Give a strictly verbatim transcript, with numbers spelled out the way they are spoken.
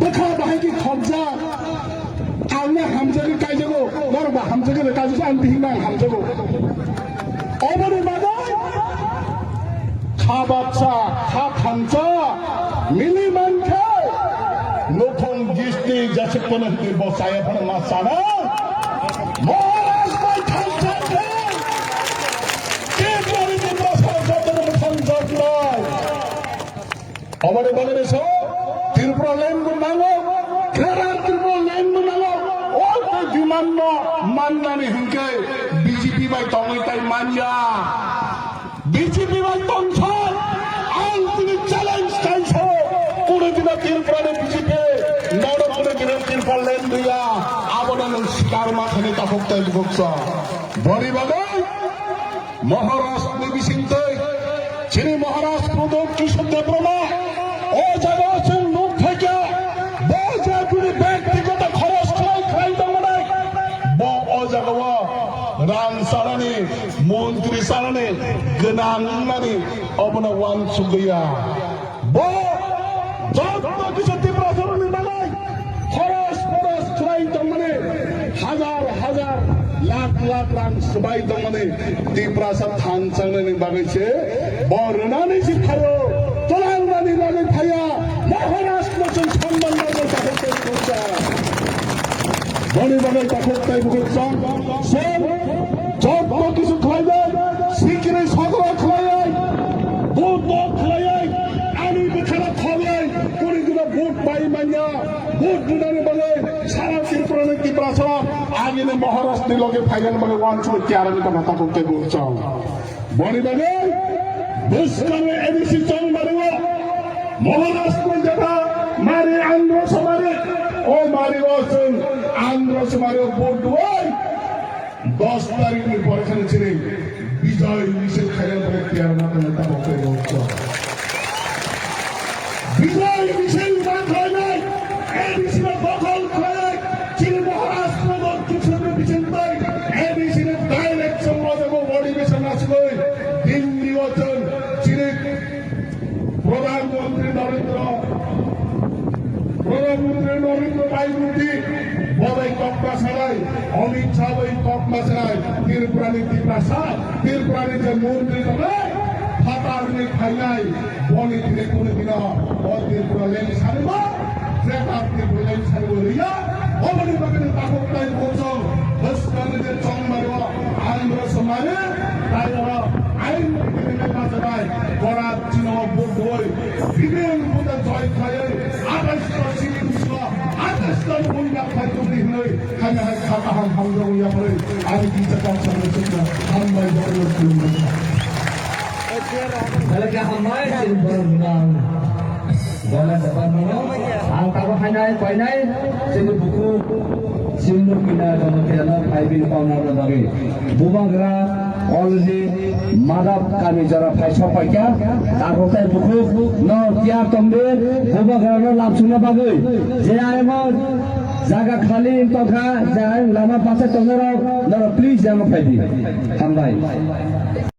Bwkha bahai khe khopjak. Ang no hamjagwi kaijago, norok bo hamjagwi kaijak, ang bihik no ang hamjago. Oboni bagwi kha baksa, kha thansa mili mankhe, nukhung gisti jesuk phano hwnwi bo chaya phano ma chana. Maharaj bai thansa khe, Tripura ni Tripura sa joto no thansa lai. Oboni bagwi se Tripura land bo nango, Greater Tripura land bo nango. O demand no mannani hinkhe B J P bai tongwi tai manya. B J P bai tongsa, ang tini challenge kaisa, kunu dino Tripura ni B J P nono kunu dino Tripura land riya, abono nwng sikar ma thani takhuk tai buksa. Boni bagwi Maharashtra ni bisingtwi chini Maharashtra Pradhan Kishore Debbarma o jaga o chwng nuk phaikha, bo je bini byaktigoto khoros khlai khlai tongmani, bo o jaga o rang sanani, montri sanani, gwnang wngnani obono uansukliya. Bo joto kisa Tiprasarokni bagwi khoros khoros khlai tongmani, hajar hajar, lakh lakh rang swbai tongmani Tiprasa thansa wngnani bagwi se bo rwnani se phaio, twlangnani bagwi phaiya, Maharashtra chwng sonman rwgwi takhuk tai bukcha. Boni bagwi takhuk tai bukcha. Chwng joto kisu khlainai, sikiri sokro khlainai, vote dok khlainai, ani bwkhano khlainai, kuni dino vote pai manya, vote rwnani bagwi sara Tripura ni Tiprasa agini Maharashtra ni loge phainani bagwi uansukwi tiyar wngwi tongkha takhuk tai bukcha. Boni bagwi bwskango A D C chong mario, Maharashtra jeta mari Andhra somari, o mario chwng Andhra somari o vote duai dos tarikh ni pore khani chini Bijoy misil khaina bagwi tiyar ma tongwi tabok tei rokho. Bijoy misil ma khlainai, A D C no dokhol khlainai, chini Maharashtra no kichhurni bisingtwi A D C ni direction o jago motivation asugwi Delhi o chwng chini Pradhan Mantri Narendra, Pradhan Mantri Narendra Modi, bo bai kok ma sanai, Amit Shah bai kok ma sanai, Tripura ni Tiprasa, Tripura ni je montri tongnai, phatar ni khainai, boni thini kunu dino, o Tripura land sanima, Greater Tripura land sanima riya, oboni bagwi takhuk tai bosong, bwskang je chong mario, Andhra somari, tai oro ain ni thini ma sanai, korat chino buk boi, Bibin buta joy khlaiwi, athais ta sini biswa, athais ta bunya khlai tongdi hwnwi, khaina hai kha kaham hamjak ya hwnwi, ani kisa kam samna sukna, hambai joto no khulumbai. Belai khe hambai, chini borok rwnang. Belai khe hambai, ang tabuk hainai, painai, chini bukhuk, chini nukina, jono khe no, phai bini pauna bagwi. Bubagra already Madhab kami jora phai sok paikha, takhuk tai bukhuk no tiyar tongdi, bubagra no lamsukna bagwi. Je ayamo jaga khali tongkha, je ayang lama bachai tongnai rok, norok please jama phaidi. Hambai.